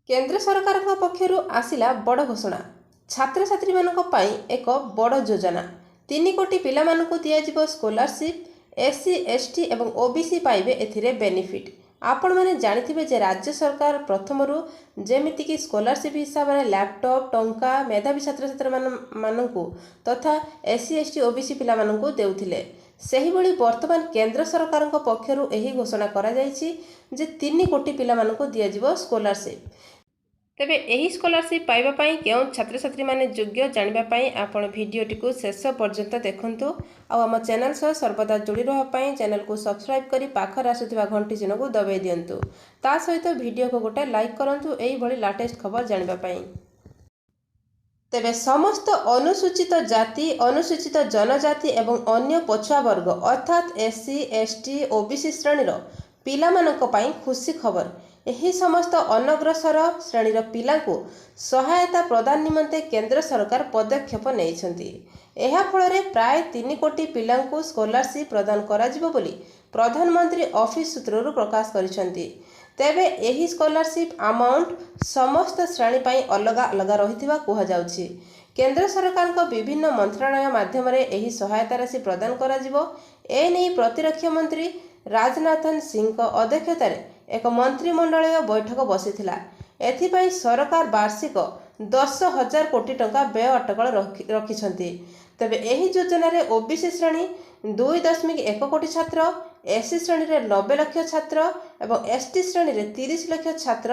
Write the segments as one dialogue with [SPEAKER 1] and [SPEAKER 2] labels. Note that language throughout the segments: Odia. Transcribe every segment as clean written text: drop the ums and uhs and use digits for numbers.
[SPEAKER 1] କେନ୍ଦ୍ର ସରକାରଙ୍କ ପକ୍ଷରୁ ଆସିଲା ବଡ଼ ଘୋଷଣା। ଛାତ୍ରଛାତ୍ରୀମାନଙ୍କ ପାଇଁ ଏକ ବଡ଼ ଯୋଜନା। 3 କୋଟି ପିଲାମାନଙ୍କୁ ଦିଆଯିବ scholarship. S C, S T ଏବଂ ଓ ବି ସି ପାଇବେ ଏଥିରେ ବେନିଫିଟ୍। ଆପଣମାନେ ଜାଣିଥିବେ ଯେ ରାଜ୍ୟ ସରକାର ପ୍ରଥମରୁ ଯେମିତିକି ସ୍କଲାରସିପ୍ ହିସାବରେ ଲ୍ୟାପଟପ୍, ଟଙ୍କା ମେଧାବୀ ଛାତ୍ରଛାତ୍ରୀମାନଙ୍କୁ ତଥା ଏସ୍ ସି, ଏସ୍ ଟି, ଓ ବି ସି ପିଲାମାନଙ୍କୁ ଦେଉଥିଲେ, ସେହିଭଳି ବର୍ତ୍ତମାନ କେନ୍ଦ୍ର ସରକାରଙ୍କ ପକ୍ଷରୁ ଏହି ଘୋଷଣା କରାଯାଇଛି ଯେ 3 କୋଟି ପିଲାମାନଙ୍କୁ ଦିଆଯିବ ସ୍କଲାରସିପ୍। ତେବେ ଏହି ସ୍କଲାରସିପ୍ ପାଇବା ପାଇଁ କେଉଁ ଛାତ୍ରଛାତ୍ରୀମାନେ ଯୋଗ୍ୟ, ଜାଣିବା ପାଇଁ ଆପଣ ଭିଡ଼ିଓଟିକୁ ଶେଷ ପର୍ଯ୍ୟନ୍ତ ଦେଖନ୍ତୁ। ଆଉ ଆମ ଚ୍ୟାନେଲ୍ ସହ ସର୍ବଦା ଯୋଡ଼ି ରହିବା ପାଇଁ ଚ୍ୟାନେଲକୁ ସବସ୍କ୍ରାଇବ୍ କରି ପାଖରେ ଆସୁଥିବା ଘଣ୍ଟି ଚିହ୍ନକୁ ଦବାଇ ଦିଅନ୍ତୁ। ତା ସହିତ ଭିଡ଼ିଓକୁ ଗୋଟେ ଲାଇକ୍ କରନ୍ତୁ ଏଇଭଳି ଲାଟେଷ୍ଟ ଖବର ଜାଣିବା ପାଇଁ। ତେବେ ସମସ୍ତ ଅନୁସୂଚିତ ଜାତି, ଅନୁସୂଚିତ ଜନଜାତି ଏବଂ ଅନ୍ୟ ପଛୁଆ ବର୍ଗ ଅର୍ଥାତ୍ ଏସ୍ ସି, ଏସ୍ ଟି, ଓ ବି ସି ଶ୍ରେଣୀର ପିଲାମାନଙ୍କ ପାଇଁ ଖୁସି ଖବର। ଏହି ସମସ୍ତ ଅନଗ୍ରସର ଶ୍ରେଣୀର ପିଲାଙ୍କୁ ସହାୟତା ପ୍ରଦାନ ନିମନ୍ତେ କେନ୍ଦ୍ର ସରକାର ପଦକ୍ଷେପ ନେଇଛନ୍ତି। ଏହା ଫଳରେ ପ୍ରାୟ 3 କୋଟି ପିଲାଙ୍କୁ ସ୍କଲାରସିପ୍ ପ୍ରଦାନ କରାଯିବ ବୋଲି ପ୍ରଧାନମନ୍ତ୍ରୀ ଅଫିସ ସୂତ୍ରରୁ ପ୍ରକାଶ କରିଛନ୍ତି। ତେବେ ଏହି ସ୍କଲାରସିପ୍ ଆମାଉଣ୍ଟ ସମସ୍ତ ଶ୍ରେଣୀ ପାଇଁ ଅଲଗା ଅଲଗା ରହିଥିବା କୁହାଯାଉଛି। କେନ୍ଦ୍ର ସରକାରଙ୍କ ବିଭିନ୍ନ ମନ୍ତ୍ରଣାଳୟ ମାଧ୍ୟମରେ ଏହି ସହାୟତା ରାଶି ପ୍ରଦାନ କରାଯିବ। ଏନେଇ ପ୍ରତିରକ୍ଷା ମନ୍ତ୍ରୀ ରାଜନାଥ ସିଂହଙ୍କ ଅଧ୍ୟକ୍ଷତାରେ ଏକ ମନ୍ତ୍ରିମଣ୍ଡଳୀୟ ବୈଠକ ବସିଥିଲା। ଏଥିପାଇଁ ସରକାର ବାର୍ଷିକ 10,000 କୋଟି ଟଙ୍କା ବ୍ୟୟ ଅଟକଳ ରଖିଛନ୍ତି। ତେବେ ଏହି ଯୋଜନାରେ ଓବିସି ଶ୍ରେଣୀ 2.1 କୋଟି ଛାତ୍ର, ଏସ୍ସି ଶ୍ରେଣୀରେ 90 ଲକ୍ଷ ଛାତ୍ର ଏବଂ ଏସ୍ଟି ଶ୍ରେଣୀରେ 30 ଲକ୍ଷ ଛାତ୍ର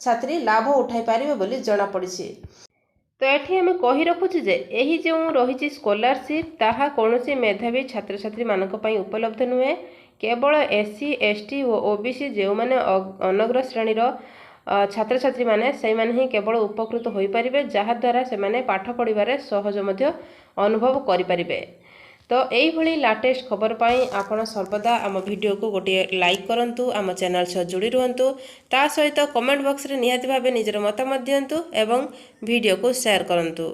[SPEAKER 1] ଛାତ୍ରୀ ଲାଭ ଉଠାଇ ପାରିବେ ବୋଲି ଜଣାପଡ଼ିଛି। ତ ଏଠି ଆମେ କହି ରଖୁଛୁ ଯେ ଏହି ଯେଉଁ ରହିଛି ସ୍କଲାରସିପ୍, ତାହା କୌଣସି ମେଧାବୀ ଛାତ୍ରଛାତ୍ରୀମାନଙ୍କ ପାଇଁ ଉପଲବ୍ଧ ନୁହେଁ। କେବଳ ଏସ୍ ସି, ଏସ୍ ଟି ଓ ଓ ବି ସି ଯେଉଁମାନେ ଅନଗ୍ର ଶ୍ରେଣୀର ଛାତ୍ରଛାତ୍ରୀମାନେ, ସେଇମାନେ ହିଁ କେବଳ ଉପକୃତ ହୋଇପାରିବେ, ଯାହାଦ୍ୱାରା ସେମାନେ ପାଠ ପଢ଼ିବାରେ ସହଜ ମଧ୍ୟ ଅନୁଭବ କରିପାରିବେ। ତ ଏଇଭଳି ଲାଟେଷ୍ଟ ଖବର ପାଇଁ ଆପଣ ସର୍ବଦା ଆମ ଭିଡ଼ିଓକୁ ଗୋଟିଏ ଲାଇକ୍ କରନ୍ତୁ, ଆମ ଚ୍ୟାନେଲ୍ ସହ ଯୋଡ଼ି ରୁହନ୍ତୁ। ତା ସହିତ କମେଣ୍ଟ ବକ୍ସରେ ନିହାତି ଭାବେ ନିଜର ମତାମତ ଦିଅନ୍ତୁ ଏବଂ ଭିଡ଼ିଓକୁ ସେୟାର କରନ୍ତୁ।